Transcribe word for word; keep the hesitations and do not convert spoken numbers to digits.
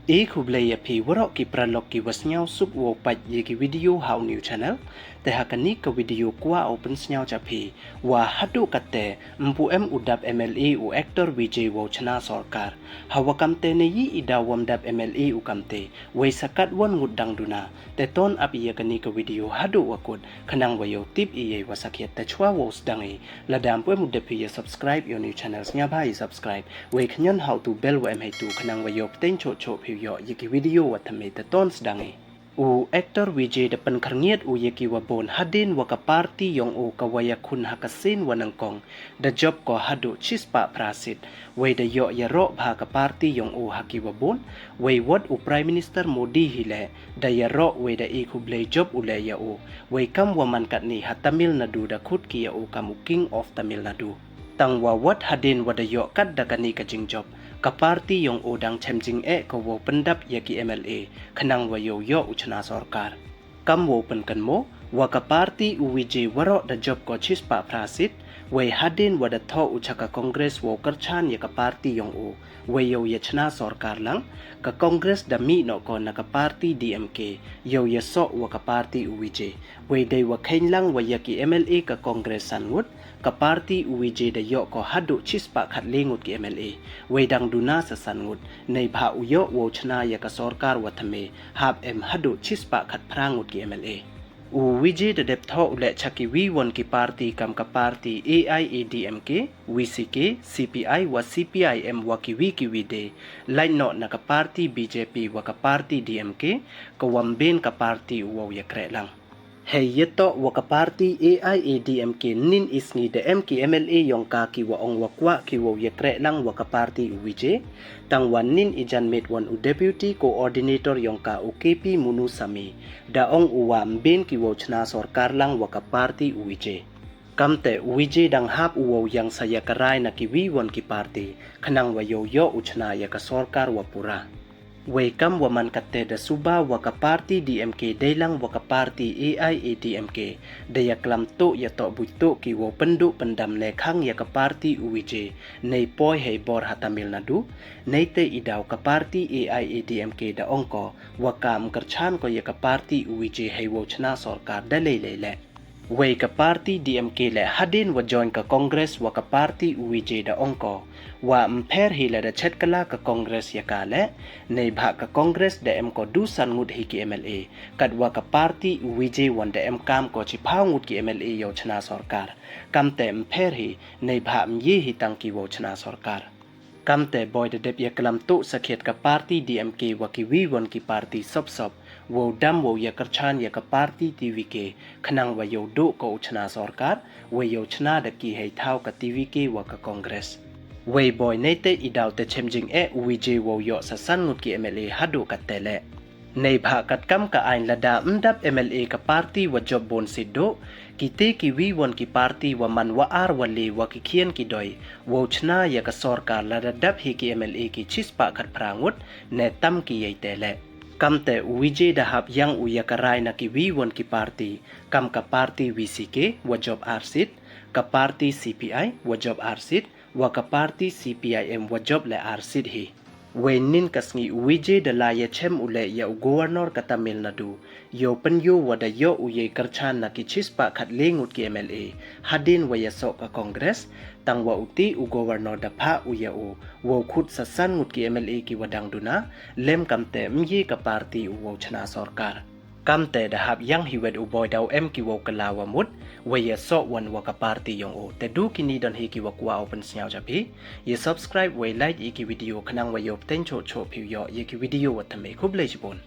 E khublei ya phi waroh ki paralok ki wa sniawsuk wow pait ya ki video ha u new channel. Te ha kani ka video kwah u pynsniaw cha phi, wa haduh katte mpu em u dap M L A u actor Vijay wow chna sorkar. Ha wa kamte ne yi i daw wam dap M L A u kamte, wei sakat wan ngut dang duna. Te ton ap ya kani ka video haduh wa kut, khnang wa yow tip i yei wa sakhiat. Te chwa wow sdang i, lada mpu em u dep phi ya subscribe yow new channel, sniawbha i subscribe. Wei khñion ha u tu bell wa em hei tu, khnang wa yow pteng choh choh phi yow yoh ya ki video wa thymme. Te ton sdang i. U actor Vijay da pynkharngiat u ya ki wa bun hadien wa ka party yong u ka wa yakhun ha ka sien wa nyngkong, da jop ko haduh chispah phra seat. Wei da yoh yaroh bha ka party yong u ha ki wa bun. Wei wat u Prime Minister Modi hi le da yaroh, wei da e khublei jop u le ya u. Wei kam wa man katni ha Tamil Nadu da khut ki ya u kam u King of Tamil Nadu. Tang wa wat hadien wa da yoh kat da kani ka jingjop, ka party yong u dang chem jingeh ko wow pyndap ya ki M L A, khnang wa yow yoh u chna sorkar. Kam wow pynkynmaw, wa ka party u Vijay waroh da jop ko chispah phra seat. Wei hadien wa da thoh u cha ka Congress wow kyrchan ya ka party yong u, wei yow ya chna sorkar lang, ka Congress da mih noh ko na ka party D M K, yow ya soh wa ka party u Vijay. Wei dei wa kheiñ lang wa ya ki M L A ka Congress san ngut, ka party u Vijay da yoh ko haduh chispah khatle ngut ki M L A. Wei dang duna sa san ngut, neibhah u yoh wow chna ya ka sorkar wa thymme, hap em haduh chispah khatphra ngut ki M L A. U Vijay da dep thoh u le cha ki wi won ki party kam ka party A I A D M K, V C K, C P I wa C P I M wa ki wi ki wi de, lait noh na ka party B J P wa ka party D M K, ka wam ben ka party u wow yakreh lang. Hei yatoh wa ka party A I A D M K, nin i sngi da em ki M L A yong ka ki wa ong wa kwah ki wow yakreh lang wa ka party u Vijay. Tang wa nin i janmiet won u deputy coordinator yong ka u K P Munusamy da ong u wa mben ki wow chna sorkar lang wa ka party u Vijay. Kamte u Vijay dang hap u wow yang sa ya ka rai na ki wi won ki party, khnang wa yow yoh u chna ya ka sorkar wa pura. Wei kam wa man katte da suba wa ka party D M K dei lang wa ka party A I A D M K da ya klam tuh ya toh buit tuh ki wow pynduh pyndam ne khang ya ka party u Vijay, nei poi hei bor ha Tamil Nadu. Neite i daw ka party A I A D M K da ong ko wa kam kyrchan ko ya ka party u Vijay hei wow chna sorkar da lei lei le. Wei ka party D M K le hadien wa join ka Congress wa ka party u Vijay da ong ko wa mpher hi lada chet kala ka Congress ya ka le, neibhah ka Congress da em ko du san ngut hi ki M L A, kat wa ka party u Vijay won da em kam ko chiphaw ngut ki M L A yow chna sorkar. Kamte mpher hi, neibhah mye hi tang ki wow chna sorkar. Kamte boi da dep ya klam tuh sakhiat ka party D M K wa ki wi won ki party sop sop, wow dam wow ya kyrchan ya ka party T V K, khnang wa yow duh ko u chna sorkar, wa yow chna da ki hei thaw ka T V K wa ka Congress. Wei boi neite i daw te chem jingeh u Vijay wow yoh sa san ngut ki M L A haduh katte le. Neibhah kat kam ka ain lada mdap M L A ka party wa jop bun seat duh, kite ki wi won ki party wa man wa ar wa le wa ki khian ki doi, wow chna ya ka sorkar lada dap hi ki M L A ki chispah khatphra ngut, ne tam ki yei te le. Kamte u Vijay da hap yang u ya ka rai na ki wi won ki party, kam ka party V C K wa jop ar seat, ka party C P I wa jop ar seat, wa ka party C P I M wa jop le ar seat hi. Wei nin ka sngi u Vijay da la ya chem u le ya u Governor ka Tamil Nadu, yow pynyoh wa da yoh u yei kyrchan na ki chispah khatle ngut ki M L A, hadien wa ya soh ka Congress. Tang wa u ti u Governor da phah u ya u wow khut sa san ngut ki M L A ki wa dang duna, lem kamte mye ka party u wow chna sorkar. Kamte da hap yang hi wet u boi daw em ki wow kala wa mut, wei ya soh wan wa ka party yong u. Te du kini don hi ki wa kwah u pynsniaw cha phi. Ya subscribe wei like ya ki video khnang wa yow pteng choh choh phi yow yoh ya ki video wa thymme. Khublei chibun.